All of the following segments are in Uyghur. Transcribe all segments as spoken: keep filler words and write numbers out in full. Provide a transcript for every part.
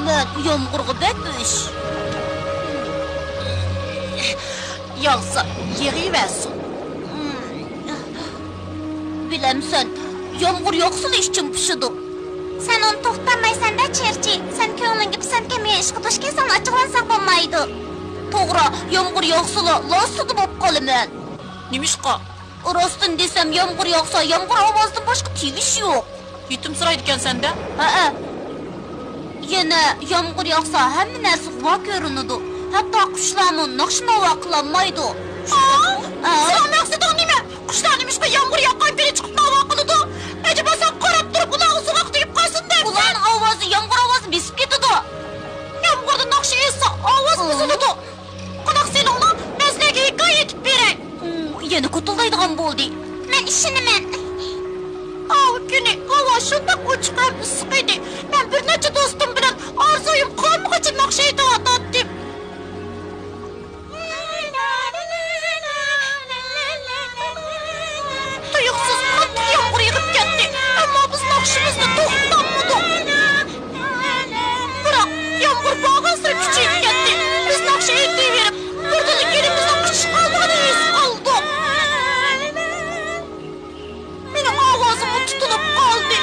مەن يامغۇرغا بەك ئۆچ. ياغسا، يېغىۋەرسۇن. بىلەمسەن، يامغۇر ياغسىلا ئىچىم پۇشىدۇ. سەن ئۇنى توختىتالمايسەن-دە، چېرچى. سەن كۆڭلۈڭگە پىسەنتكەنمىگەن ئىشقا دۇچ كەلسەڭ، ئاچچىقلانساڭ بولمايدۇ. توغرا، يامغۇر ياغسىلا، لاسسىدە بولۇپ قالىمەن. نېمىشقا؟ راستىنى دېسەم، يامغۇر ياغسا، يامغۇر ئاۋازىدىن باشقا تىۋىش يوق. يېتىمسىرايدىكەنسەن-دە. ھەئە. يەنە يامغۇر ياغسا، ھەممە نەرسە غۇۋا كۆرۈنىدۇ. ھەتتا قۇشلارمۇ ناخشا ناۋا قىلالمايدۇ. ئا؟ ئا؟ سېنىڭ مەقسىتىڭ نېمە؟ قۇشلار نېمىشقا يامغۇر ياغقان پېتى چىقىپ ناۋا قىلىدۇ؟ ئەجەبا سەن قاراپ تۇرۇپ ئۇلارغا سوغۇق تېگىپ قالسۇن دەمسەن؟ ئۇلارنىڭ ئاۋازى يامغۇر ئاۋازىنى بېسىپ كېتىدۇ. يامغۇردا ناخشا ئېيتسا، ئاۋاز بۇزۇلىدۇ. قانداق سېنىڭلا مەزلەرگە ھېكايە ئېيتىپ بېرەي. ئۇ يەنە كوتۇلدايدىغان بولدى. مەن ئىشىنىمەن. ئاۋۇ كۈنى ھاۋا شۇنداق ئوچۇق ھەم ئىسسىق ئىدى. مەن بىر نەچچە دوستۇم بىلەن ئارزۇيۇم قالمىغۇچە ناخشا ئېيتىۋاتاتتىم. تۇيۇقسىز قاتتىق يامغۇر يېغىپ كەتتى، ئەمما بىز ناخشىمىزنى توختىتالمىدۇق. بىراق، يامغۇر بارغانسېرى كۈچىيىپ كەتتى. بىز ناخشا ئېيتىۋېرىپ، بىردىنلا گېلىمىزنىڭ قىچىشقانلىقىنى ھېس قىلدۇق. مېنىڭ ئاۋازىممۇ تۇتۇلۇپ قالدى.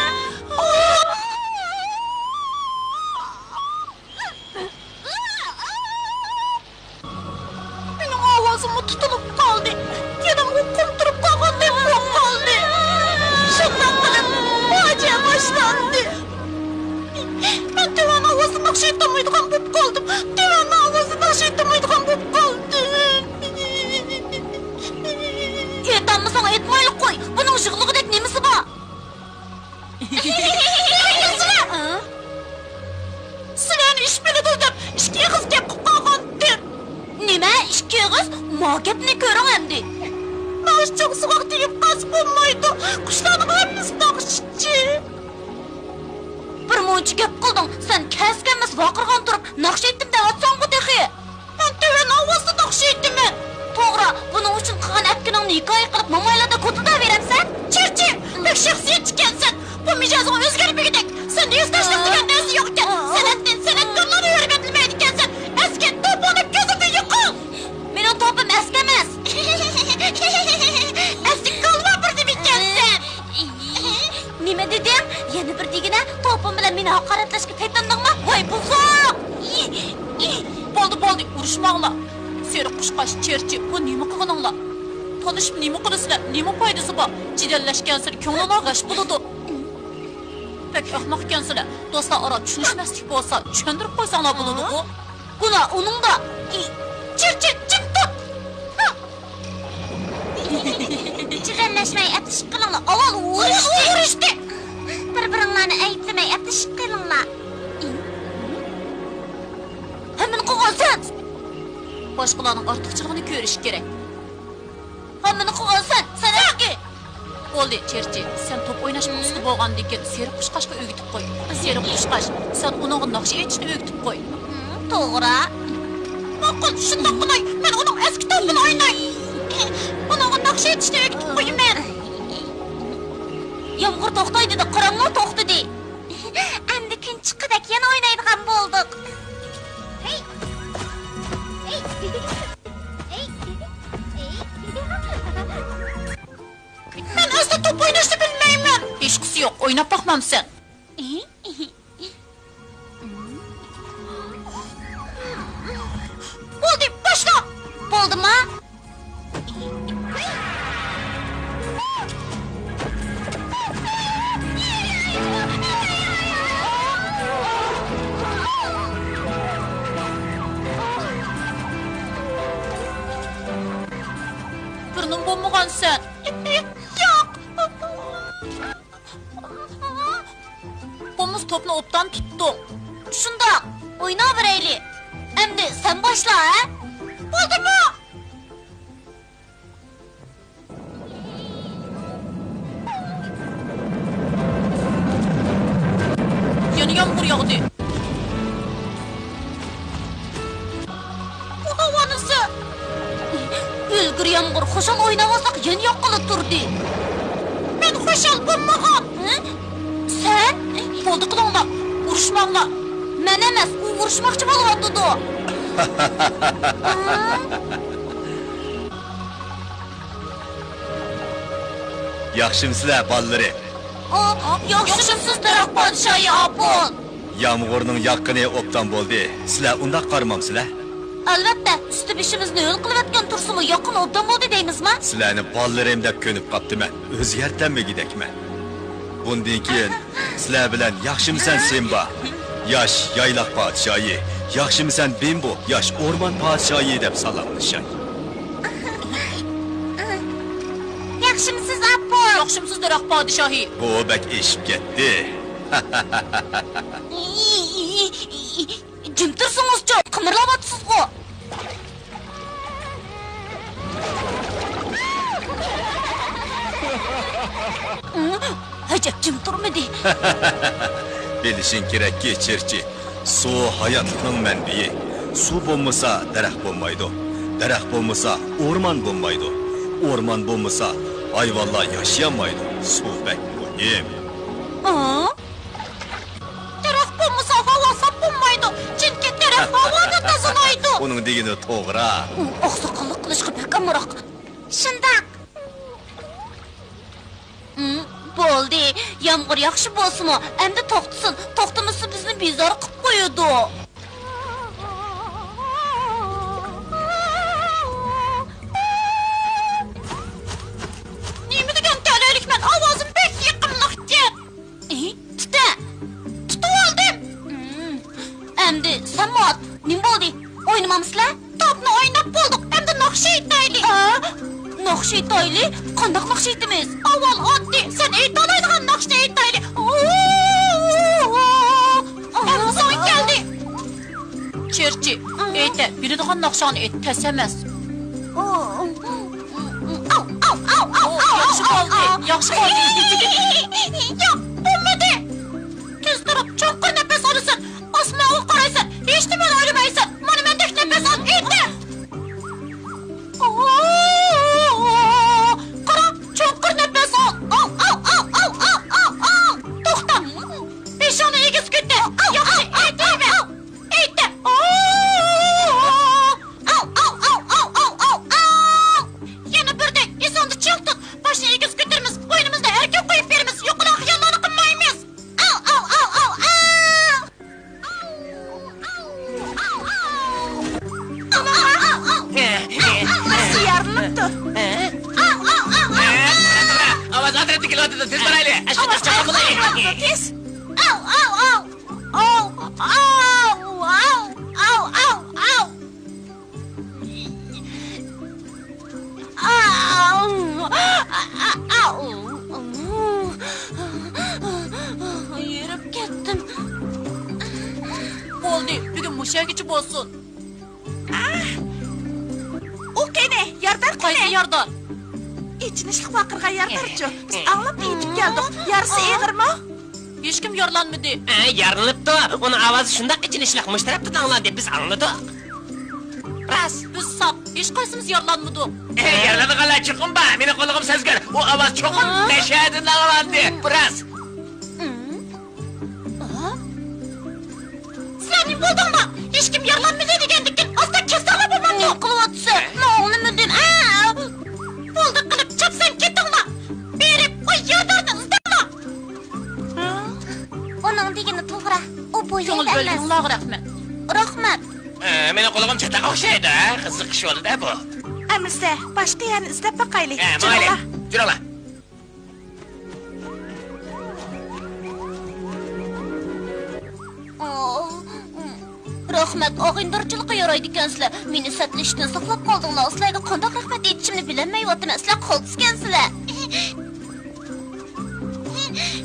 مېنىڭ ئاۋازىممۇ تۇتۇلۇپ قالدى. يەنە ئۇقۇم تۇرۇپ قالغاندەك بولۇپ قالدى. شۇنداق قىلىپ، پاجىئە باشلاندى. مەن تۆۋەن ئاۋازدا ناخشا ئېيتالمايدىغان بولۇپ قالدىم. تۆۋەن ئاۋازدا ناخشا ئېيتالمايدىغان بولۇپ قالدىم. ئېيتالمىساڭ ئېيتمايلا قوي. بۇنىڭ يىغلىغۇدەك نېمىسى بار؟ سىلەرنى ئىش بىلىدۇ دەپ ئىككى ئېغىز گەپ قىلىپ قالغانتىم. نېمە؟ ئىككى ئېغىز؟ ما گەپنى كۆرۈڭ ئەمدى. ناخشىچىغا سوغۇق تېگىپ قالسا بولمايدۇ. قۇشلارنىڭ ھەممىسى ناخشىچى. بىر مۇنچە گەپ قىلدىڭ. سەن كەلسە كەلمەس ۋارقىرىغان تۇرۇپ ناخشا ئېيتتىم دەۋاتساڭغۇ تېخى. مەن تۆۋەن ئاۋازدا ناخشا ئېيتىمەن. توغرا، بۇنىڭ ئۈچۈن قىلغان ئەتكىنىڭنى ھېكايە قىلىپ، مومايلاردا كوتۇلداۋېرەمسەن؟ چىرچى، بەك شەخسىيەتچىكەنسەن. بۇ مىجەزىڭ ئۆزگەرمىگۈدەك. سەندە ھېسداشلىق دېگەن نەرسە يوقكەن. سەنئەتتىن سەنئەتكارلارنى ھۆرمەتلىمەيدىكەنسەن. ئەسكى، توپۇڭنى كۆزۈمدىن يوقال. مېنىڭ توپۇم ئەسكى ئەمەس. ئەسلى كالۋا بىر نېمە ئىكەنسەن. يەنە بىر دېگىنە، توپۇم بىلەن مېنى ھاقارەتلەشكە پەيتلەندىڭمۇ؟ ۋاي بۇزۇق! بولدى، بولدى، ئۇرۇشماڭلار. سېرىق قۇشقاچ، چېرچى، بۇ نېمە قىلغىنىڭلار؟ تونۇشۇپ نېمە قىلىسىلەر؟ نېمە پايدىسى بار؟ جېدەللەشكەنسېرى كۆڭلۈڭلار غەش بولىدۇ. بەك ئەخمەق ئىكەنسىلەر. دوستلار ئارا چۈشىنىشمەسلىك بولسا، چۈشەندۈرۈپ قويساڭلار بولىدىغۇ. گۇناھ ئۇنىڭدا. چېرچى، جىم تۇت! جېدەللەشمەي ئەپلىشىپ قېلىڭلار. ئاۋۋال ئۇرۇشتى. ئۇرۇشتى. بىر-بىرىڭلارنى ئەيىبلىمەي ئەپلىشىپ قېلىڭلار. ھەممىنى قىلغان سەن. باشقىلارنىڭ ئارتۇقچىلىقىنى كۆرۈش كېرەك. ھەممىنى قىلغان سەن، سەن ئەسكى! بولدى، چېرچى، سەن توپ ئويناشقا ئۇستا بولغاندىكىن، سېرىق قۇشقاچقا ئۆگىتىپ قوي. سېرىق قۇشقاچ، سەن ئۇنىڭغا ناخشا ئېيتىشنى ئۆگىتىپ قوي. توغرا. ماقۇل، شۇنداق قىلاي. مەن ئۇنىڭ ئەسكى توپىنى ئويناي. ئۇنىڭغا ناخشا ئېيتىشنى ئۆگىتىپ قويىمەن. يامغۇر توختاي دېدى، قاراڭمۇ توختىدى. ئەمدى كۈن چىققۇدەك يەنە ئوينايدىغان بولدۇق. ھەي! ھەي! مەن ئەسلا توپ ئويناشنى بىلمەيمەن. ھېچقىسى يوق، ئويناپ باقمامسەن؟ بولدى، باشلا! بولدىما؟ بىرنېمە بولمىغانسەن؟ ياق! بولمىسا توپنى ئوبدان تۇتتۇڭ. شۇنداق، ئويناۋېرەيلى. ئەمدى سەن باشلا، ھە؟ بولدىمۇ؟ يەنە يامغۇر ياغدى. بۇ ھاۋانىسى! ئۆلگۈر يامغۇر، خۇشال ئويناۋاتساق يەنە ياغقىلى تۇردى. مەن خۇشال بولمىغان. ھە؟ سەن؟ بولدى قىلىڭلار، ئۇرۇشماڭلار. مەن ئەمەس، ئۇ ئۇرۇشماقچى بولۇۋاتىدۇ. ياخشىمۇسىلەر، بالىلىرىم؟ ئا، ياخشىمۇسىز، دەرەخ پادىشاھى ئاپون؟ يامغۇرنىڭ ياغقىنى ئوبدان بولدى. سىلەر ئۇنداق قارىمامسىلەر؟ ئەلۋەتتە، ئۈستى بېشىمىزنى ھۆل قىلىۋەتكەن تۇرسىمۇ، ياغقىنى ئوبدان بولدى دەيمىزما؟ سىلەرنى بالىلىرىم دەپ كۆنۈپ قاپتىمەن. ئۆزگەرتەلمىگۈدەكمەن. بۇندىن كېيىن سىلەر بىلەن ياخشىمۇسەن سىمبا، ياش يايلاق پادىشاھى، ياخشىمۇسەن بىمبو، ياش ئورمان پادىشاھى دەپ سالاملىشاي. ياخشىمۇسىز، ئاپا؟ ياخشىمۇسىز، دەرەخ پادىشاھى؟ بۇ بەك ئېشىپ كەتتى. جىم تۇرسىڭىزچۇ، قىمىرلاۋاتىسىزغۇ. ئەجەب جىم تۇرمىدى. بىلىشىڭ كېرەككى، چىرچى، سۇ ھاياتلىقنىڭ مەنبىيى. سۇ بولمىسا، دەرەخ بولمايدۇ. دەرەخ بولمىسا، ئورمان بولمايدۇ. ئورمان بولمىسا، ھايۋانلار ياشىيالمايدۇ. سۇ بەك مۇھىم. ئا؟ دەرەخ بولمىسا، ھاۋا ساپ بولمايدۇ، چۈنكى دەرەخ ھاۋانى تازىلايدۇ. ئۇنىڭ دېگىنى توغرا. ئۇ ئاقساقاللىق قىلىشقا بەك ئامراق. شۇنداق. ھىم، بولدى، يامغۇر ياخشى بولسىمۇ، ئەمدى توختىسۇن، توختىمىسا بىزنى بىزار قىلىپ قويىدۇ. نېمە دېگەن تەلەيلىكمەن، ئاۋازىم بەك يېقىملىقكەن. ئى، تۇتە! تۇتۇۋالدىم! ھىم، ئەمدى سەنمۇ ئات. نېمە بولدى؟ ئوينىمامسىلەر؟ توپنى ئويناپ بولدۇق، ئەمدى ناخشا ئېيتايلى. ھە؟ ناخشا ئېيتايلى؟ قانداق ناخشا ئېيتىمىز؟ ئاۋۋال ئاددىي، سەن ئېيتالايدىغان ناخشىنى ئېيتايلى. ئەمدى ساڭا كەلدى. چېرچى، ئېيتە، بىلىدىغان ناخشاڭنى ئېيت، تەس ئەمەس. ئاۋ، ئاۋ، ئاۋ، ئاۋ، ئاۋ، ئاۋ، ئاۋ، ياخشى ئاۋ، بولدى، ئاۋ. ياخشى بولدى. ياق، بولمىدى. تىز تۇرۇپ، چوڭقۇر نەپەس ئالىسەن، ئاسمانغا قارايسەن، ھېچنېمىنى ئويلىمايسەن. مانا مەندەك نەپەس ئال، ئېيتە. قارا، چوڭقۇر نەپەس ئال. ئاۋ، ئاۋ، ئاۋ. توختا. بېشىڭنى ئېگىز كۆتەر. ياخشى، ئېيتىۋەر. ئېيتە. ئاۋ، ئاۋ، ئاۋ. يەنە بىردەك، ئېسىڭدە چىڭ تۇت. باشنى ئېگىز كۆتۈرىمىز، بوينىمىزنى ئەركىن قويۇپ بېرىمىز. تېز بارايلى. ئاشۇ تېز چاقىرىڭ. تېز. ئاۋ، ئاۋ، ئاۋ. ئاۋ، ئاۋ، ئاۋ، ئاۋ، ئاۋ، ئاۋ. ئاۋ، ئاۋ، ئاۋ. يۈرۈپ كەتتىم. بولدى، بۈگۈن مۇشۇ يەرگىچە بولسۇن. ئۇ قېنى، يارىدار قېنى؟ قايسى يارىدار؟ ئېچىنىشلىق ۋارقىرىغان يارىدارچۇ؟ بىز ئاڭلاپ يېتىپ كەلدۇق. يارىسى ئېغىرمۇ؟ ھېچكىم يارىلانمىدى. ئە، يارىلىنىپتۇ. ئۇنىڭ ئاۋازى شۇنداق ئېچىنىشلىق، مۇشۇ تەرەپتىن ئاڭلاندى. بىز ئاڭلىدۇق. راست. بىز ساق. ھېچقايسىمىز يارىلانمىدۇق. ئە، يارىلانغانلار چوقۇم بار. مېنىڭ قۇلىقىم سەزگۈر. ئۇ ئاۋاز چوقۇم مەشەدىن ئاڭلاندى. راست. سىلەر نېمە بولدۇڭلار؟ ھېچكىم يارىلانمىدى دېگەندىكىن ئاستا كەتسەڭلار بولمامدۇ؟ نېمە قىلىۋاتىسەن؟ مەن ئاڭلىمىدىم. ئە! بولدى قىلىپ چاپسان كېتىڭلار. بېرىپ ئۇ يارىدارنى ئىزدەڭلار. ئۇنىڭ دېگىنى توغرا. ئۇ بۇ يەردە ئەمەس. كۆڭۈل بۆلگىنىڭلارغا رەھمەت. رەھمەت. ئە، مېنىڭ قۇلىقىم چاتاققا ئوخشايدۇ، ھە؟ قىزىقىش بولدى-دە بۇ. ئەمىسە، باشقا يەرنى ئىزدەپ باقايلى. ئە، ماڭايلى. جۈرۈڭلار. جۈرۈڭلار. رەھمەت، ئاغىنىدارچىلىققا يارايدىكەنسىلەر. مېنى سەتلىشىشتىن ساقلاپ قالدىڭلار. سىلەرگە قانداق رەھمەت ئېيتىشىمنى بىلەلمەيۋاتىمەن. سىلەر قالتىسكەنسىلەر.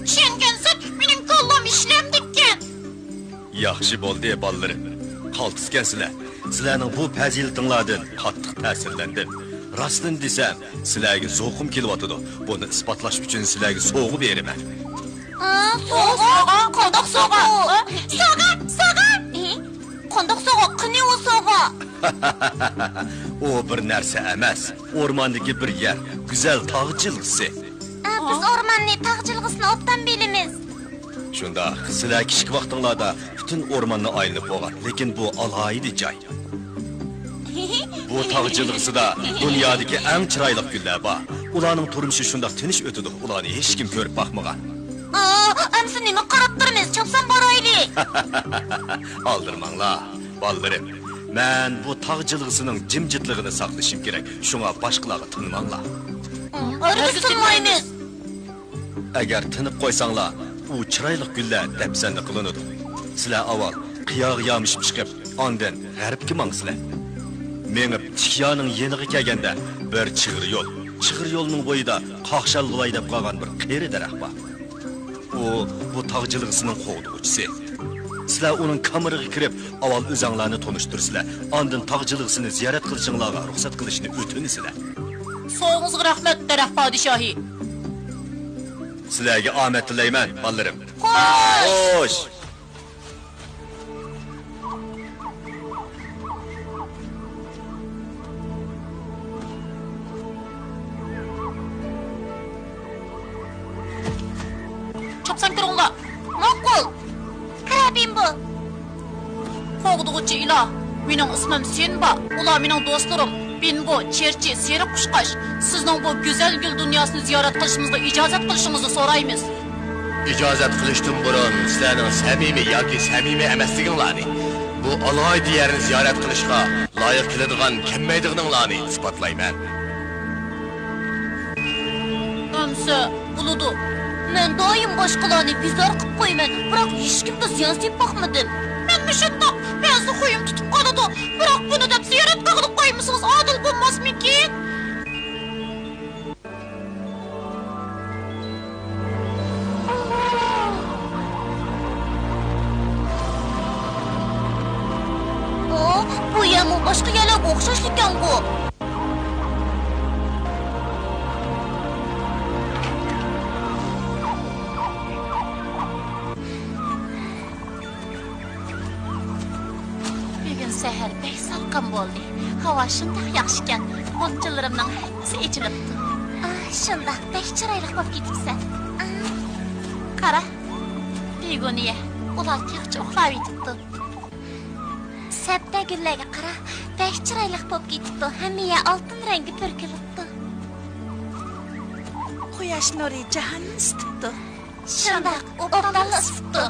چۈشەنگەنسەن، مېنىڭ كاللام ئىشلەمدىكەن. ياخشى بولدى، بالىلىرىم. قالتىسكەنسىلەر. سىلەرنىڭ بۇ پەزىلىتىڭلاردىن قاتتىق تەسىرلەندىم. راستىنى دېسەم، سىلەرگە زوقۇم كېلىۋاتىدۇ. بۇنى ئىسپاتلاش ئۈچۈن سىلەرگە سوۋغا بېرىمەن. ھە، سوۋغا؟ قانداق سوۋغا؟ سوۋغا، سوۋغا! قانداق سوۋغا؟ قېنى ئۇ سوۋغا؟ ئۇ بىر نەرسە ئەمەس. ئورماندىكى بىر يەر، گۈزەل تاغ جىلغىسى. ئە، بىز ئورماننى، تاغ جىلغىسىنى ئوبدان بىلىمىز. شۇنداق، سىلەر كىچىك ۋاقتىڭلاردا پۈتۈن ئورماننى ئايلىنىپ بولغان، لېكىن بۇ ئالاھىدە جاي. بۇ تاغ جىلغىسىدا دۇنيادىكى ئەڭ چىرايلىق گۈللەر بار. ئۇلارنىڭ تۇرمۇشى شۇنداق تىنچ ئۆتىدۇ، ئۇلارنى ھېچكىم كۆرۈپ باقمىغان. ئا، ئەمسە نېمە قاراپ تۇرىمىز؟ چاپسان بارايلى. ئالدىرىماڭلار، بالىلىرىم. مەن بۇ تاغ جىلغىسىنىڭ جىمجىتلىقىنى ساقلىشىم كېرەك، شۇڭا باشقىلارغا تىنماڭلار. ھەرگىز تىنمايمىز. ئەگەر تىنىپ قويساڭلار، ئۇ چىرايلىق گۈللەر دەپسەندە قىلىنىدۇ. سىلەر ئاۋۋال قىياغا يامىشىپ چىقىپ، ئاندىن غەربكە ماڭىسىلەر. مېڭىپ تىكيانىڭ يېنىغا كەلگەندە، بىر چىغىر يول، چىغىر يولنىڭ بويىدا قاقشال بولاي دەپ قالغان بىر قېرى دەرەخ بار. ئۇ بۇ تاغ جىلغىسىنىڭ قوغدىغۇچىسى. سىلەر ئۇنىڭ كامىرىغا كىرىپ، ئاۋۋال ئۆزەڭلارنى تونۇشتۇرىسىلەر، ئاندىن تاغ جىلغىسىنى زىيارەت قىلىشىڭلارغا رۇخسەت قىلىشنى ئۆتۈنىسىلەر. سوۋغىڭىزغا رەھمەت، دەرەخ پادىشاھى. سىلەرگە ئامەت تىلەيمەن، بالىلىرىم. خوش! خوش! چاپسان كىرىڭلار. ماقۇل. قەرەبىم بۇ. قوغدىغۇچى ئىلاھ، مېنىڭ ئىسمىم سىنبا. ئۇلار مېنىڭ دوستلىرىم. بىنبو، چېرچى، سېرىق قۇشقاچ. سىزنىڭ بۇ گۈزەل گۈل دۇنياسىنى زىيارەت قىلىشىمىزغا ئىجازەت قىلىشىڭىزنى سورايمىز. ئىجازەت قىلىشتىن بۇرۇن سىلەرنىڭ سەمىمىي ياكى سەمىمىي ئەمەسلىكىڭلارنى، بۇ ئالاھىدە يەرنى زىيارەت قىلىشقا لايىق كېلىدىغان كەلمەيدىغىنىڭلارنى ئىسپاتلايمەن. ئەمسە بولىدۇ. مەن دائىم باشقىلارنى بىزار قىلىپ قويىمەن، بىراق ھېچكىمگە زىيان سېلىپ باقمىدىم. مەنمۇ شۇنداق، بەزىدە خۇيۇم تۇتۇپ قالىدۇ، بىراق بۇنى دەپ زىيارەت قىلغىلى قويمىسىڭىز ئادىل بولماسمىكىن؟ ئو، بۇ يەرمۇ باشقا يەرلەرگە ئوخشاش ئىكەنغۇ. بۈگۈن سەھەر بەك سالقىن بولدى. ھاۋا شۇنداق ياخشىكەن، غۇنچىلىرىمنىڭ ھەممىسى ئېچىلىپتۇ. ئاھ، شۇنداق، بەك چىرايلىق بولۇپ كېتىپسەن. ئاھ. قارا، بېگونىيە، ئۇلار تېخىچە ئۇخلاۋېتىپتۇ. سەپتە گۈللەرگە قارا، بەك چىرايلىق بولۇپ كېتىپتۇ، ھەممە يەر ئالتۇن رەڭگە پۈركىلىپتۇ. قۇياش نۇرى جاھاننى ئىسسىتىپتۇ. شۇنداق، ئوبدانلا ئىسسىتىپتۇ.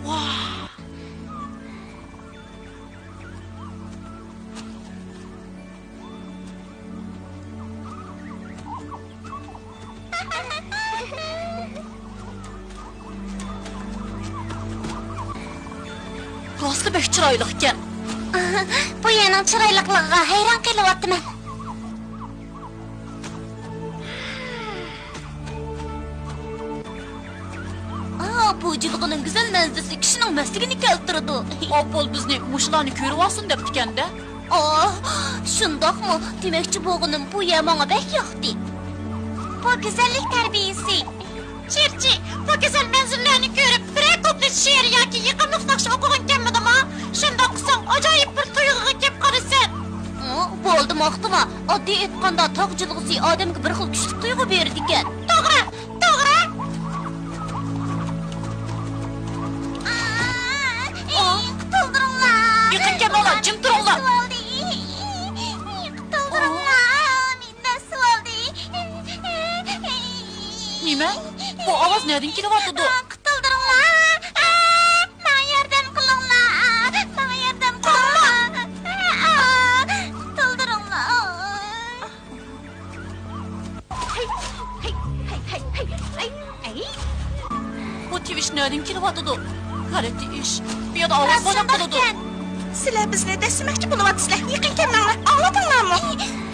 ۋاھ! راستلا بەك چىرايلىقكەن. بۇ يەرنىڭ چىرايلىقلىقىغا ھەيران قېلىۋاتىمەن. ئا، بۇ جىلغىنىڭ گۈزەل مەنزىرىسى كىشىنىڭ مەستلىكىنى كەلتۈرىدۇ. ئاپول بىزنى مۇشۇلارنى كۆرۈۋالسۇن دەپتىكەن-دە. ئا، شۇنداقمۇ؟ دېمەكچى بولغىنىم، بۇ يەر ماڭا بەك ياقتى. بۇ گۈزەللىك تەربىيىسى. چىرچى، بۇ گۈزەل مەنزىرىلەرنى كۆرۈپ، بىرەر كۇپلېت شېئىر ياكى يېقىملىق ناخشا ئوقۇغۇڭ كەلمىدىمۇ؟ شۇنداق قىلساڭ، ئاجايىپ بىر تۇيغۇغا كېلىپ قالىسەن. ئۇ، بولدى، ماختىما. ئاددىي ئېيتقاندا، تاغ جىلغىسى ئادەمگە بىر خىل كۈچلۈك تۇيغۇ بېرىدىكەن. توغرا، توغرا. ئۇ، قۇتۇلدۇرۇڭلار. يېقىن كەلمەڭلار، جىم تۇرۇڭلار. قۇتۇلدۇرۇڭلار. نېمە؟ بۇ ئاۋاز نەدىن كېلىۋاتىدۇ؟ قۇتۇلدۇرۇڭلار! ماڭا ياردەم قىلىڭلار! ماڭا ياردەم قىلىڭلار! قۇتۇلدۇرۇڭلار! بۇ تىۋىش نەدىن كېلىۋاتىدۇ؟ غەلىتە ئىش. بۇ يەردە ئاۋاز بولۇپ قالىدۇ. سىلەر بىزنى دەسسىمەكچى بولۇۋاتىسىلەر. يېقىن كەلمەڭلار. ئاڭلىدىڭلارمۇ؟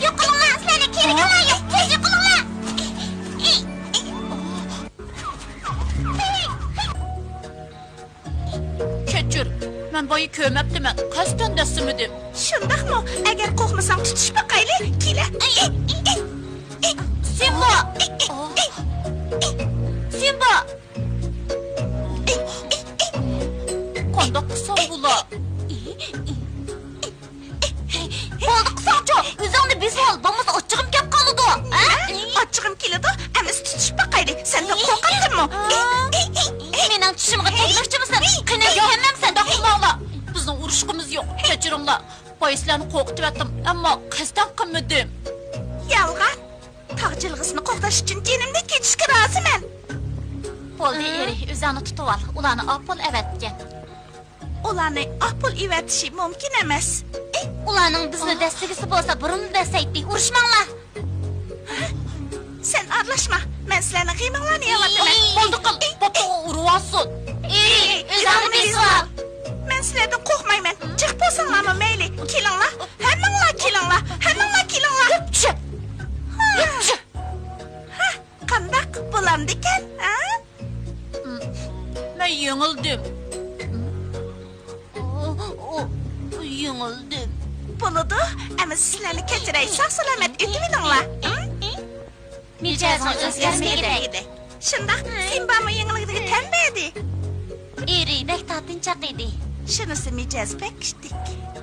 يوقىلىڭلار، سىلەرنىڭ كېرىكىڭلار يوق. تېز يوقىلىڭلار. كەچۈر، مەن بايا كۆرمەپتىمەن، قەستەن دەسسىمىدىم. شۇنداقمۇ؟ ئەگەر قورقمىساڭ تۇتۇشۇپ باقايلى، كېلە. سىمبا! سىمبا! قانداق قىلسام بولا؟ بولدى قىلساڭچۇ، ئۆزۈڭنى بېسىۋال، بولمىسا ئاچچىقىم كەپ قالىدۇ. ھە؟ ئاچچىقىم كېلىدۇ، ئەمىسە تۇتۇشۇپ باقايلى. سەن بەك قورقاتتىڭمۇ؟ مېنىڭ چىشىمغا تەگمەكچىمىسەن؟ قېنى، ھەممەمسەن. شۇنداق قىلماڭلار. بىزنىڭ ئۇرۇشقىمىز يوق. كەچۈرۈڭلار. بايا سىلەرنى قورقۇتۇۋەتتىم، ئەمما قەستەن قىلمىدىم. يالغان. تاغ جىلغىسىنى قوغداش ئۈچۈن جېنىمدىن كېچىشكە رازىمەن. بولدى، ئېرى، ئۆزۈڭنى تۇتۇۋال. ئۇلارنى ئاپول ئەۋەتكەن. ئۇلارنى ئاپول ئېۋەتىشى مۇمكىن ئەمەس. ئۇلارنىڭ بىزنى دەسسىگۈسى بولسا بۇرۇنلا دەسسەيتتى. ئۇرۇشماڭلار. سەن ئارىلاشما. مەن سىلەرنىڭ غېمىڭلارنى يەۋاتىمەن. بولدى قىل، بولدى، ئۇرۇۋالسۇن. ئۆزۈڭنى بېسىۋال. مەن سىلەردىن قورقمايمەن. جىق بولساڭلارمۇ مەيلى. كېلىڭلار. ھەممىڭلار كېلىڭلار. ھەممىڭلار كېلىڭلار. ھە، قانداق بولامدىكەن، ھە؟ مەن يېڭىلدىم. يېڭىلدىم. بولىدۇ، ئەمىسە سىلەرنى كەچۈرەي، ساق-سالامەت ئۆتۈۋېلىڭلار. مىجەزىڭ ئۆزگەرمىگۈدەك. شۇنداق، سىمبامۇ يېڭىلگىنىگە تەن بەردى. ئېرى بەك تارتىنچاق ئىدى. شۇنىسى مىجەزى بەك كۈچلۈك.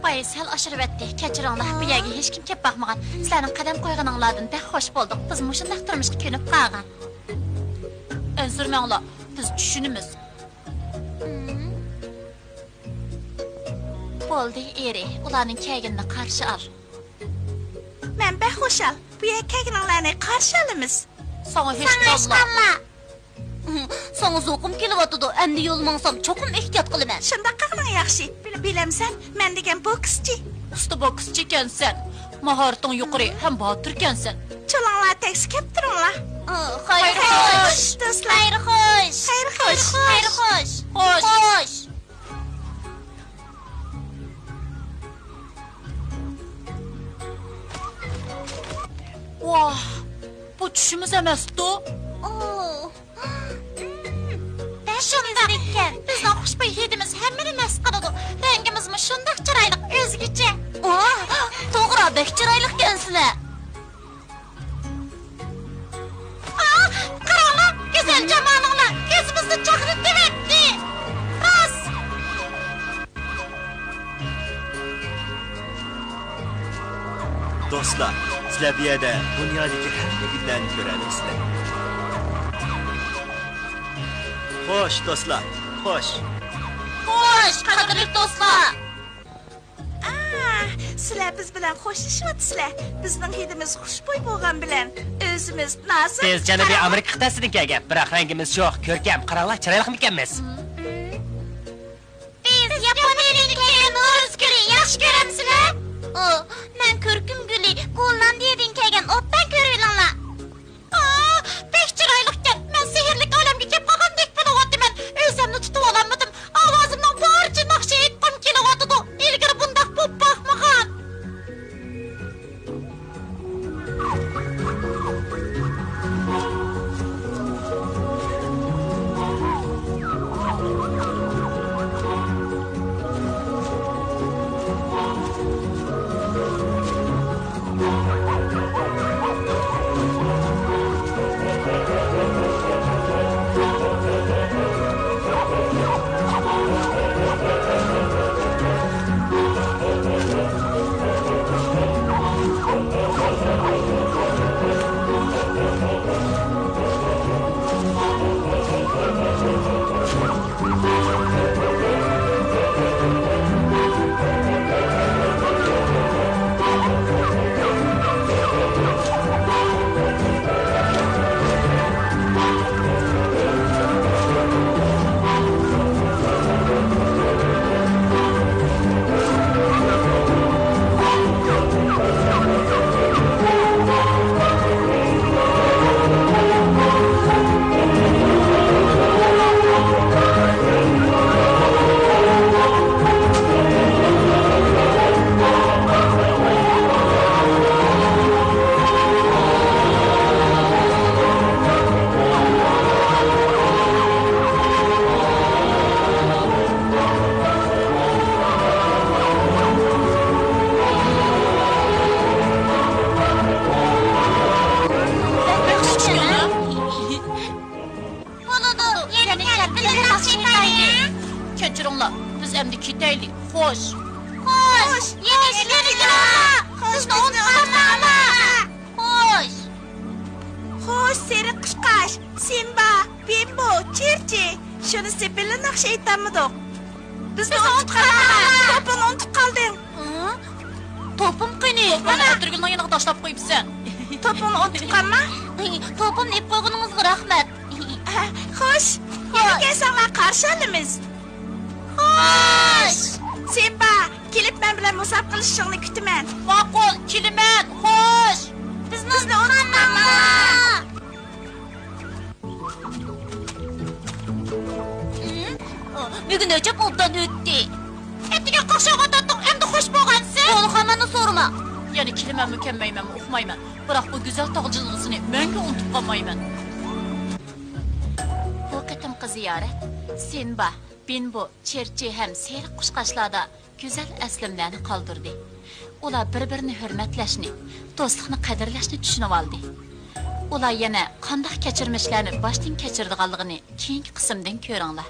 بايا سەل ئاشۇرۇۋەتتى، كەچۈرۈڭلار، بۇ يەرگە ھېچكىم كەپ باقمىغان. سىلەرنىڭ قەدەم قويغىنىڭلاردىن بەك خوش بولدۇق، بىز مۇشۇنداق تۇرمۇشقا كۆنۈپ قالغان. ئەنسىرىمەڭلار، بىز چۈشىنىمىز. بولدى، ئېرى، ئۇلارنىڭ كەلگىنىنى قارشى ئال. مەن بەك خۇشال، بۇ يەرگە كەلگىنىڭلارنى قارشى ئالىمىز. ساڭا ھېچ تاللا. ساڭا زوقۇم كېلىۋاتىدۇ، ئەمدى يول ماڭسام چوقۇم ئېھتىيات قىلىمەن. شۇنداق قىلغىنىڭ ياخشى. بىل-، بىلەمسەن، مەن دېگەن بوكسچى. ئۇستا بوكسچى ئىكەنسەن. ماھارىتىڭ يۇقىرى ھەم باتۇر ئىكەنسەن. چولاڭلار تەكشى كەپ تۇرۇڭلار. خەير خوش، دوستلار. خەير خوش. خەير خوش. خەير خوش. خوش. ۋاھ، بۇ چۈشىمىز ئەمەستۇ؟ شۇنداق ئىكەن. بىزنىڭ خۇشبۇي ھىدىمىز ھەممىنى مەست قىلىدۇ. رەڭگىمىزمۇ شۇنداق چىرايلىق، ئۆزگىچە. توغرا، بەك چىرايلىقكەنسىلەر. ئا، قاراڭلار، گۈزەل جامالىڭلار كۆزىمىزنى چاقنىتىۋەتتى. راست. دوستلار، سىلەر بۇ يەردە دۇنيادىكى ھەممە گۈللەرنى كۆرەلەيسىلەر. خوش، دوستلار، خوش. خوش، قەدىرلىك دوستلار. ئا، سىلەر بىز بىلەن خوشلىشىۋاتىسىلەر. بىزنىڭ ھىدىمىز خۇشبۇي بولغان بىلەن ئۆزىمىز نازۇك. بىز جەنۇبىي ئامېرىكا قىتئەسىدىن كەلگەن، بىراق رەڭگىمىز شوخ، كۆركەم. قاراڭلار، چىرايلىقمىكەنمىز؟ بىز ياپونىيەدىن كەلگەن نورۇز گۈلى، ياخشى كۆرەمسىلەر؟ ئۇ، مەن كۈركۈم گۈلى، گوللاندىيەدىن كەلگەن، ئوبدان كۆرۈۋېلىڭلار. ئا، بەك بىز ئەمدى كېتەيلى. خوش. خوش. يەنە كېلىڭلار. خوش، بىزنى ئۇنتۇپ قالماڭلار. خوش. خوش، سېرىق قۇشقاچ، سىمبا، بىمبو، چىرچى. شۇنىسى بىللە ناخشا ئېيتالمىدۇق. بىزنى ئۇنتۇپ قالماڭلار. توپىنى ئۇنتۇپ قالدىڭ. ھە؟ توپۇم قېنى؟ توپۇمنى ئەتىرگۈلنىڭ يېنىغا تاشلاپ قويۇپسەن. توپۇڭنى ئۇنتۇپ قالما. توپۇمنى ئېلىپ قويغىنىڭىزغا رەھمەت. خوش، يەنە كەلسەڭلار قارشى ئالىمىز. خوش. سىمبا، كېلىپ مەن بىلەن مۇسابىقىلىشىشىڭنى كۈتىمەن. ماقۇل، كېلىمەن. خوش. بىزنى ئۇنتۇپ قالما. بۈگۈن ئۆلچەم ئوبدان ئۆتتى. ئەتىگە قاقشاۋاتاتتىڭ، ئەمدى خوش بولغانسەن. يولۇقاماننى سورىما. يەنە كېلىمەنمۇ كەلمەيمەنمۇ ئۇقمايمەن. بىراق بۇ گۈزەل تاغ جىلۋىسىنى مەڭگۈ ئۇنتۇپ قالمايمەن. بۇ قېتىمقى زىيارەت سىمبا، بىمبو، چىرچى ھەم سېرىق قۇشقاچلاردا گۈزەل ئەسلىمىلەرنى قالدۇردى. ئۇلار بىر-بىرىنى ھۆرمەتلەشنى، دوستلۇقنى قەدىرلەشنى چۈشىنىۋالدى. ئۇلار يەنە قانداق كەچۈرمىشلەرنى باشتىن كەچۈرىدىغانلىقىنى كېيىنكى قىسىمدىن كۆرۈڭلار.